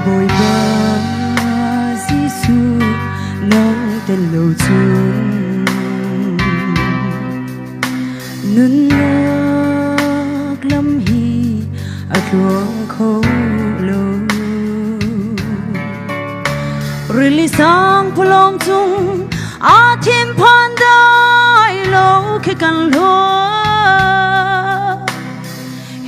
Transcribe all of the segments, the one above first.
Bawipa Jesuh nang tel lo cun nunnak lam hi a tluang kho lo. Rili sang pulong cung a thinphan dai lo khi kan lua.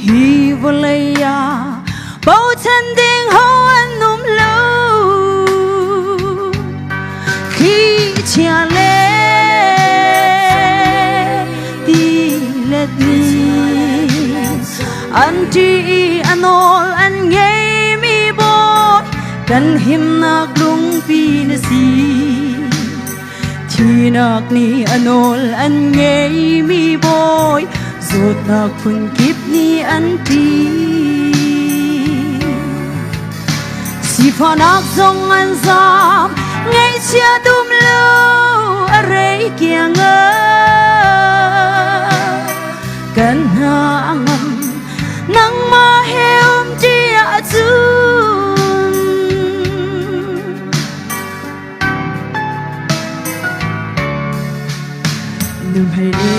Hi vawlei ah bochan ding ho an um lo. Khi chia le ti let ni an ṭi i a nawl an ngeimi bawi kan himnak lungpi na si. Thinak nih a nawl an ngeimi bawi zawtnak phunkip nih an ṭih. Sifahnak zong an zaam, ngaihchia dum lo a rei kiang ah. Kan hna a ngam, nangmah he um ṭi ahcun. Nuhmei le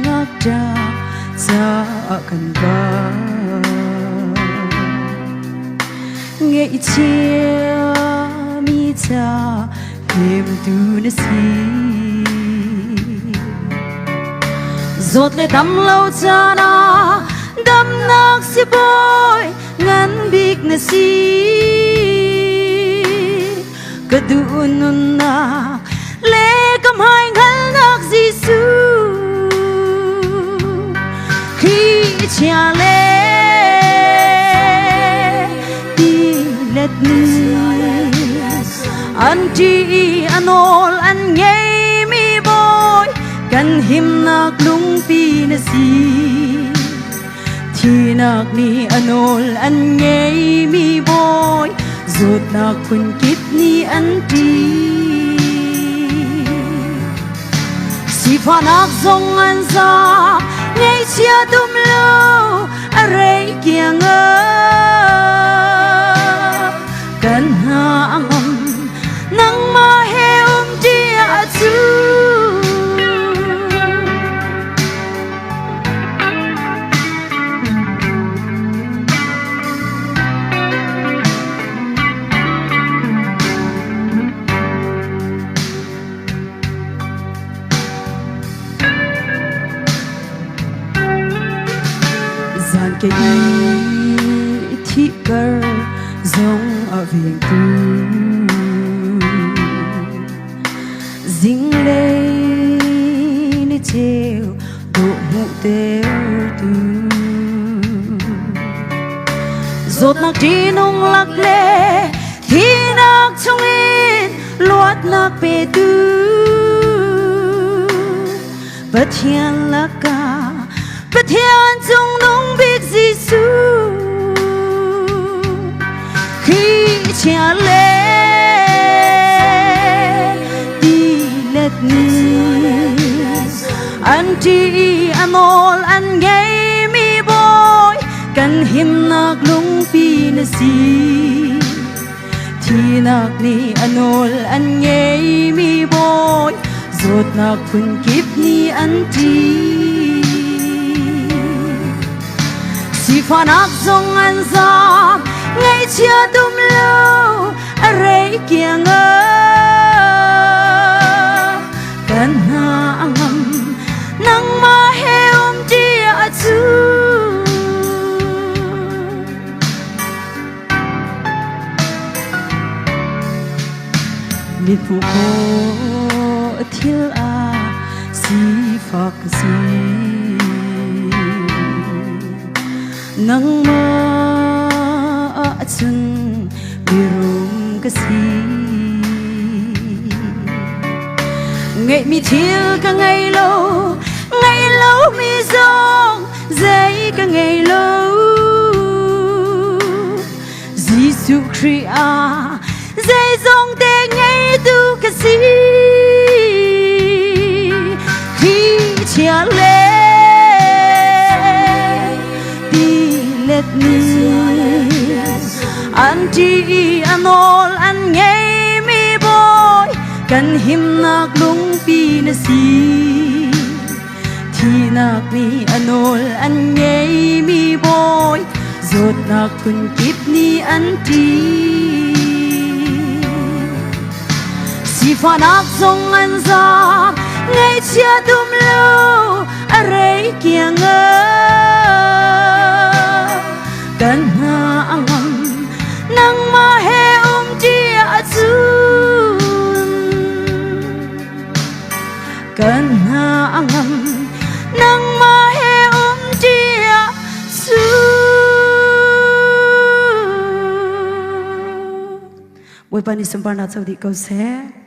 ngakṭah caah kan va Ngaihchiami ca hnemtu na si. Zawt le dam lo caan ah damnak sibawi ngan bik na si. Ka duh nunnak le ka hmai hngalhnak Jesuh Khrih chia le ti let ni an ṭi i a nawl an ngeimi bawi kan himnak lungpi na si. Thinak nih a nawl an ngeimi bawi zawtnak phunkip nih an ṭih. Sifahnak zong an za, ngaihchia tum lo a rei kiang ah. Kan hna a ngam, nangmah he um ṭi ahcun. Zan ke i thihkar zong a vengtu Zinglei ni cheu dawh hmuhtertu Zawtnak ṭihnung lak le thihnak chungin luatnak petu Pathian lakah Pathian cungnung bik Jesuh Khrih chia le ti let ni an ṭih i a nawl an ngeimi bawi kan himnak lungpi na si. Thinak nih a nawl an ngeimi bawi zawtnak phunkip nih an ṭih. Sifahnak zong an zaam, ngaihchia tum lo a rei kiang ah. Kan hna a ngam, nangmah he um ṭi ahcun. Mithmuh khawh thil ah sifak ka si. Nangmah ahcun mirum ka si. Ngeihmi thil ka ngei lo, ngeih lomi zong zei ka ngei lo. Jesuh Khrih ah zeizong te ngeitu ka si. Khrih chia le ti let ni. An ṭi i a nawl an ngeimi bawi kan himnak lungpi na si. Thihnak nih a nawl an ngeimi bawi zawtnak phunkip nih an ṭih. Sifahnak zong an zaam, ngaihchia dum lo a rei kiang Kan hna a ngam, nangmah he um ṭi ahcun. Kan hna a ngam, nangmah he um ṭi ahcun. Bawipa nih sunparnak co dih ko seh.